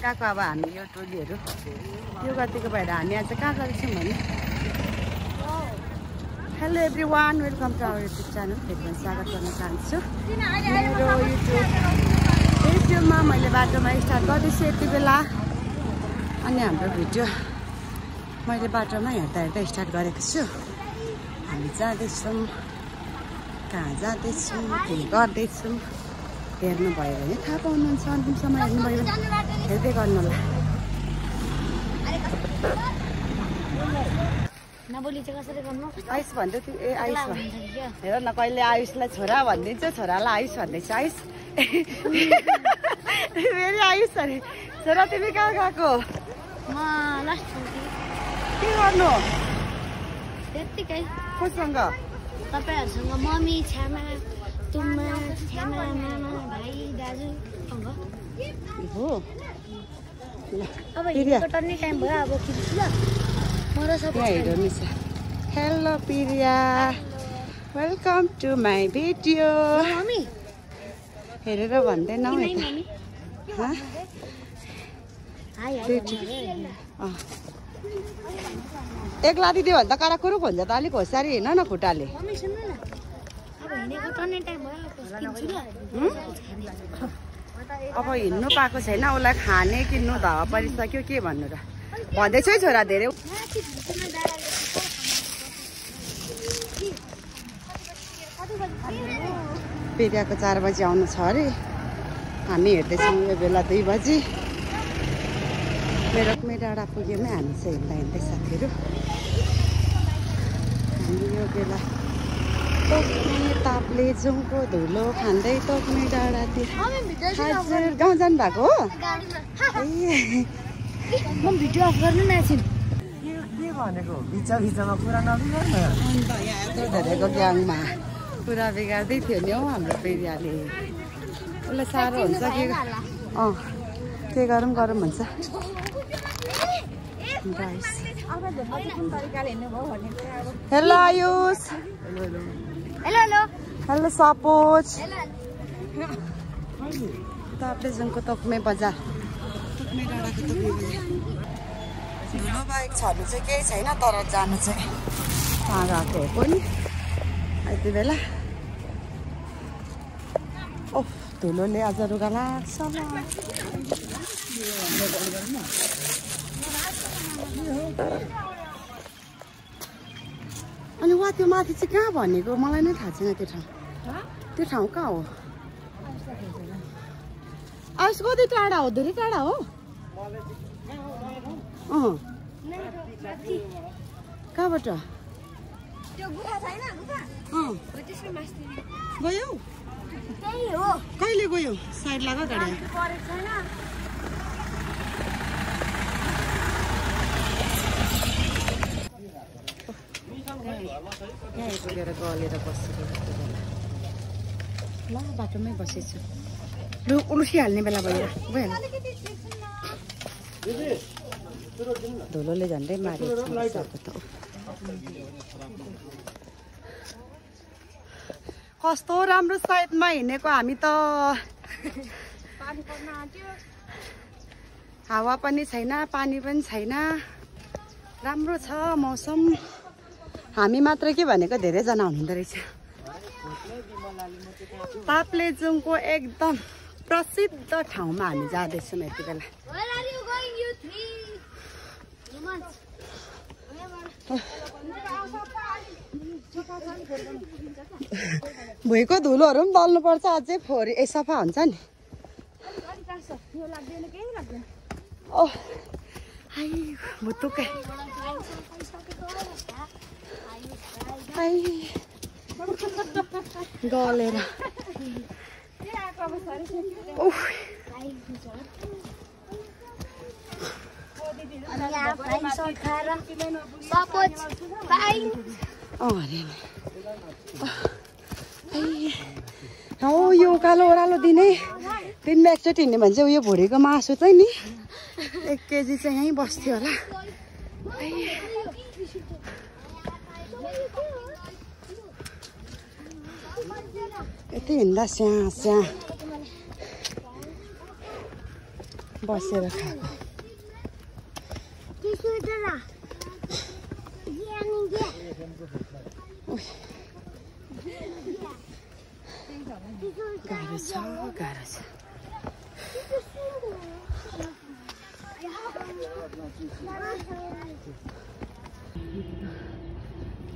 कहाँको अब हामी यो टोलीहरू यो गतिको भएर हामी आज कहाँ गर्छौँ भने hello everyone welcome to our YouTube channel फेरि स्वागत गर्न चाहन्छु मेरो युट्युबमा मैले बाटोमा स्टार्ट गर्दैछु यति बेला अनि हाम्रो भिडियो मैले बाटोमा हेर्दा हेर्दा स्टार्ट गरेको छु हामी जाँदैछौँ कहाँ जाँदैछौँ के गर्दैछौँ हेर्नुभयो भने थाहा पाउनुहुन्छ अन्तिमसम्म हेर्नुभयो भने हेर्दै गर्नु होला आयुष भन्दै थियो ए आयुष हेर न कहिले आयुषलाई छोरा भनिदिन्छ छोरालाई आयुष भन्दैछ आयुष फेरि आयुष अरे छोरा तिमी कहाँ गएको के गर्नु त्यत्तिकै कोसँग तपाईहरुसँग मम्मी छ्यामा तुम्मा छ्यामा मामा भाइ दाजु हो अब हिँडेको टर्ने टाइम भयो अब खिच्छु ल म र सबै हेर्नु छ hello Priya welcome to my video mummy हेरेर भन्दैन हौ यता हाय एक लादिदियो भने त कराकुरुक हुन्छ त अलिक होसियारी हिँड न खुट्टाले मम्मी सुन्नु न अब हिँडेको टर्ने टाइम भयो खिच्छु ल अब हिँड्नु पाएको छैन उसलाई खाने किन्नु धवा परिसक्यो के भन्नु र भन्दैछु है छोरा धेरै प्रियाको 4 बजी आउनु छ अरे हामी हेर्दैछौँ यो बेला 2 बजी मेरो डाँडा पुग्यौँ हामी चाहिँ हिँड्दै साथीहरू हामी यो बेला तोक्ने तापले जुङको धुलो खाँदै तोक्ने डाँडातिर हजुर गाउँ जानु भएको हो म भिडियो अफ गर्नु नछिन के भनेको बिचमा कुरा नबिगार्नु अन्त यहाँ यत्रो धेरैको ग्याङमा कुरा बिगार्दै थियो नि हौ हाम्रो प्रियाले उसलाई साह्रो हुन्छ के गरौँ भन्छ hello Ayush hello hello suppose ताप्लेजुङको तोक्मे बजार तोक्मे डाँडाको तोक्मे बजार धुलो बाइक छर्नु चाहिँ केही छैन तर जानु चाहिँ कहाँ गएको हो पनि यति बेला ओह धुलोले अझ रुगा लाग्छ अनि वा त्यो माथि चाहिँ कहाँ भनेको मलाई नै थाहा छैन त्यो ठाउँ कहाँ हो आयुष कति टाढा हो धेरै टाढा हो कहाँबाट गयौ कहिले गयौ साइड लाग गाडी यहाँ पुगेर गलेर बसेको ल बाटोमै बसेछु लु उल्सिहाल्ने बेला भयो गइहाल्नु धुलोले झन्डै मारेको त कस्तो राम्रो साइडमा हिँडेको हामी त हावा पनि छैन पानी पनि छैन राम्रो छ मौसम हामी मात्र के भनेको धेरैजना हुनुहुँदो रहेछ ताप्लेजुङको एकदम प्रसिद्ध ठाउँमा हामी जाँदैछौँ यति बेला भुइँको धुलोहरू पनि दल्नुपर्छ अझै फोहोरी सफा हुन्छ नि ओह भुतुकै गलेर हो यो उकालो ओह्रालो दिनै दिनमा एकचोटि हिँड्यो भने चाहिँ उयो भुँडीको मासु चाहिँ नि 1 केजी चाहिँ यहीँ बस्थ्यो होला यति हिँड्दा स्या बसेर खाएको गाह्रो छ गाह्रो छ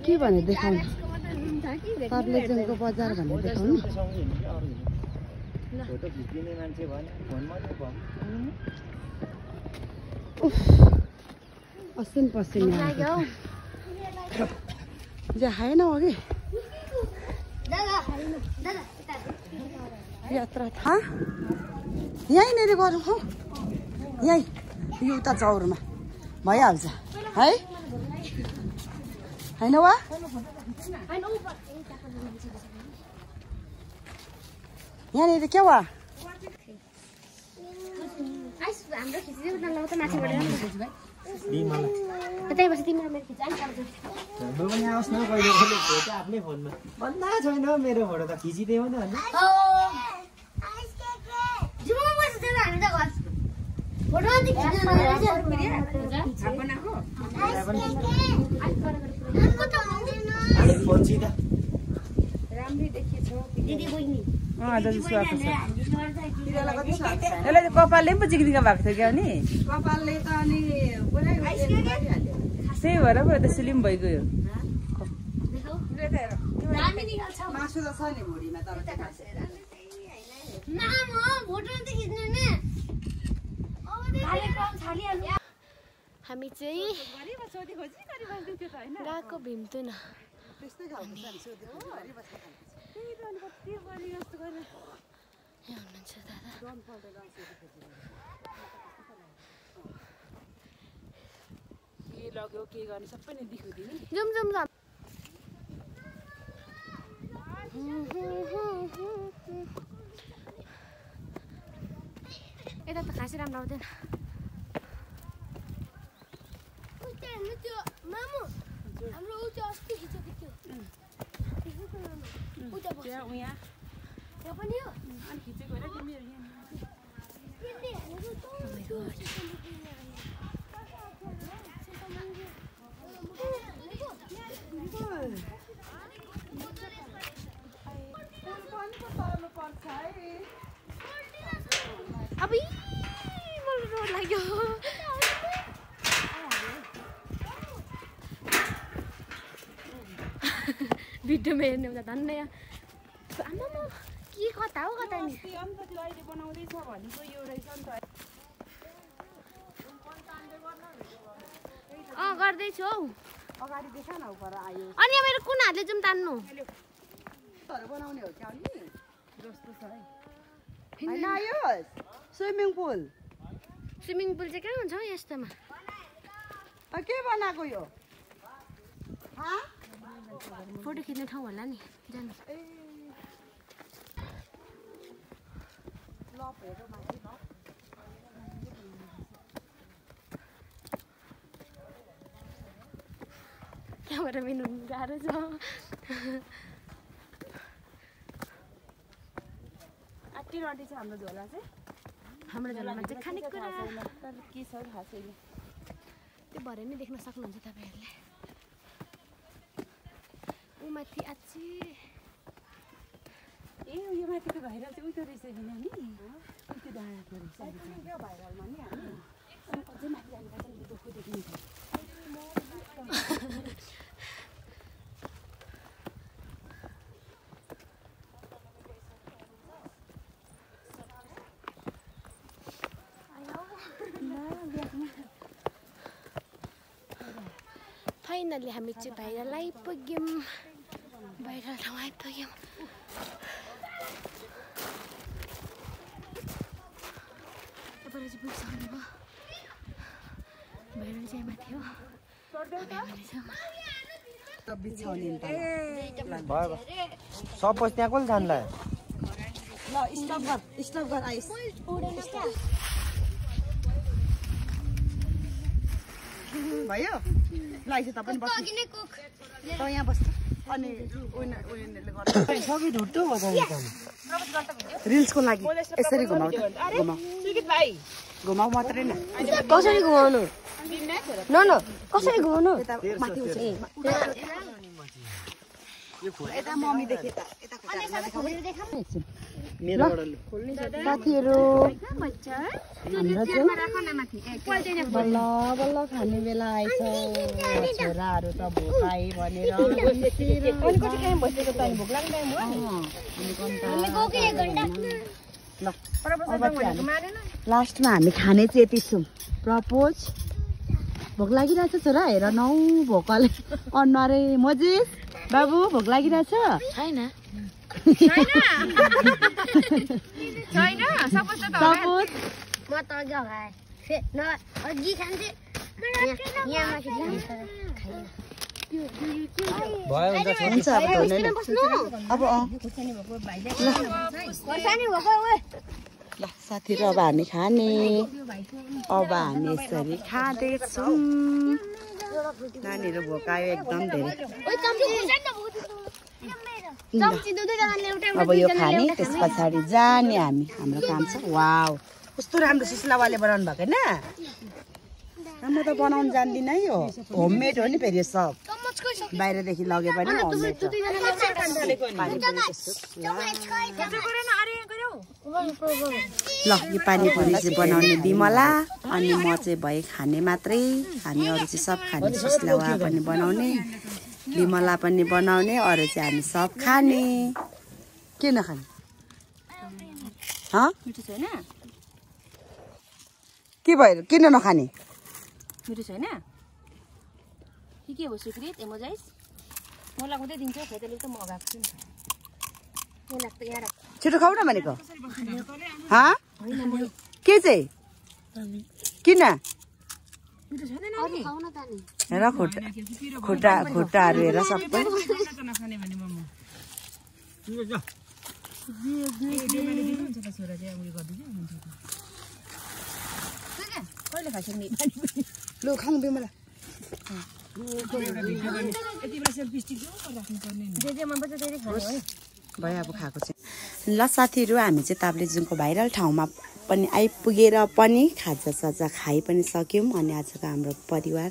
के भने देखाउनु ताप्लेजुङको बजार भनेर देखाउनु फोटो खिच्दिने मान्छे भएन फोनमा नै भयो असिन पसिन जे खाएन हो कि यात्रा था यहीँनिर गरौँ हौ यहीँ यो उता चौरमा भइहाल्छ है होइन वा यहाँनिर के वा आफ्नै फोनमा भन्दा छैन मेरो फोटो त खिचिदियो नि यसलाई कपालले पो चिक्रिका भएको थियो क्या नि कपालले त अनि त्यही भएर पो त सिलिम भइगयो मासु त छ नि भुँडीमा तर हामी चाहिँ गएको भिम्तुन हुनुहुन्छ दादा के लग्यो के गर्ने सबै नै देखाउँदिने जुम जुम जुम यता त खासै राम्रो आउँदैन मामु हाम्रो उता अस्ति खिचेको थियो उहाँ त्यो पनि हो अनि खिचेको होइन तिमीहरू अब मलाई रोड लाग्यो भिडियोमा हेर्ने हुँदा धन्य आमा के कता हो कता नि अहिले बनाउँदैछ भनेको यो रहेछ नि त गर्दैछु हौ अगाडि देखा न उपर आयो अनि मेरो कुन हातले जुम तान्नु बनाउने हो क्या नि जस्तो छ है होइन आयो स्विमिङ पुल चाहिँ कहाँ हुन्छ हौ यस्तोमा के बनाएको यो फोटो खिच्ने ठाउँ होला नि जानु क्यामेरा मेन हुनु गाह्रो छ आँटी छ हाम्रो झोला चाहिँ हाम्रो झोलामा चाहिँ खानेकुरा के छ थाहा छैन त्यो भरे नै देख्न सक्नुहुन्छ तपाईँहरूले ऊ माथि आछि ए यो माथिको भाइरल चाहिँ उयो रहेछ नि नानी त्यो डाँडाको रहेछ भाइरलमा नि हामी अझै माथि जानुपर्छ नि दुःख देखिन्छ फाइनली हामी चाहिँ भाइरल आइपुग्यौँ भाइरल ठाउँ आइपुग्यौँ तपाईँ चाहिँ पुगिसक्नु भयो भाइरल चाहिँ माथि हो भयो सब त्यहाँ कसले जान्ला ल स्टप गर आइस भयो ल आइस तपाईँ बस्नु त यहाँ बस्छ अनि रिल्सको लागि यसरी घुमाउ घुमाउ मात्रै न कसरी घुमाउनु न कसरी घुमाउनु माथि उठ्छ यता मम्मी देखे यता साथीहरू हाम्रो चाहिँ बल्ल बल्ल खाने बेला आएछ छोराहरू त भोकाइ भनेर लास्टमा हामी खाने चाहिँ यति छौँ प्रपोज भोक लागिरहेछ छोरा हेर नौ भोकले अनुहारै मजेस बाबु भोक लागिरहेछ छैन सपोज म त अघि खान्छु हुन्छ अब ल साथीहरू अब हामी खाने अब हामी यसरी खाँदैछौँ नानीहरू भोकायो एकदम धेरै अब यो खाने त्यस पछाडि जाने हामी हाम्रो काम छ वाउ कस्तो राम्रो सुस्लावाले बनाउनु भएको होइन राम्रो त बनाउनु जान्दिनँ है हो होममेड हो नि फेरि यो सब बाहिरदेखि लगे पनि होममेड छ ल यो पानीपुरी चाहिँ बनाउने बिमला अनि म चाहिँ भए खाने मात्रै हामी अरू चाहिँ सब खाने सुस्लावा पनि बनाउने बिमला पनि बनाउने अरू चाहिँ हामी सब खाने के नखाने के भयो किन नखाने मिठो छैन के हो सुक्रित एमोजाइस मलाई मात्रै दिन्छ खेतले त म अगाएको छु छिटो खाऊ न भनेको के चाहिँ किन हेर खुट्टाहरू हेर सबै लु खाउँ बिमला भयो अब खाएको चाहिँ ल साथीहरू हामी चाहिँ ताप्लेजुङको भाइरल ठाउँमा पनि आइपुगेर पनि खाजासाजा खाइ पनि सक्यौँ अनि आजको हाम्रो परिवार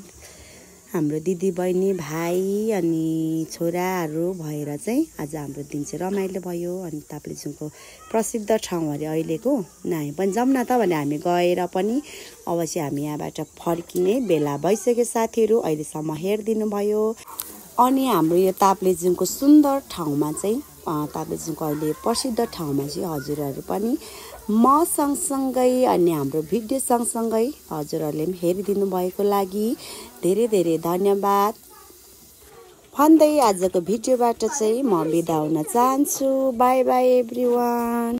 हाम्रो दिदी बहिनी भाइ अनि छोराहरू भएर चाहिँ आज हाम्रो दिन चाहिँ रमाइलो भयो अनि ताप्लेजुङको प्रसिद्ध ठाउँ अरे अहिलेको हामी पनि जाउँ न त भने हामी गएर पनि अब चाहिँ हामी यहाँबाट फर्किने बेला भइसक्यो साथीहरू अहिलेसम्म हेरिदिनु भयो अनि हाम्रो यो ताप्लेजुङको सुन्दर ठाउँमा चाहिँ ताप्लेजुङको अहिले प्रसिद्ध ठाउँमा चाहिँ हजुरहरू पनि म सँगसँगै अनि हाम्रो भिडियो सँगसँगै हजुरहरूले पनि हेरिदिनु भएको लागि धेरै धेरै धन्यवाद भन्दै आजको भिडियोबाट चाहिँ म बिदा हुन चाहन्छु बाई बाई एभ्रिवान।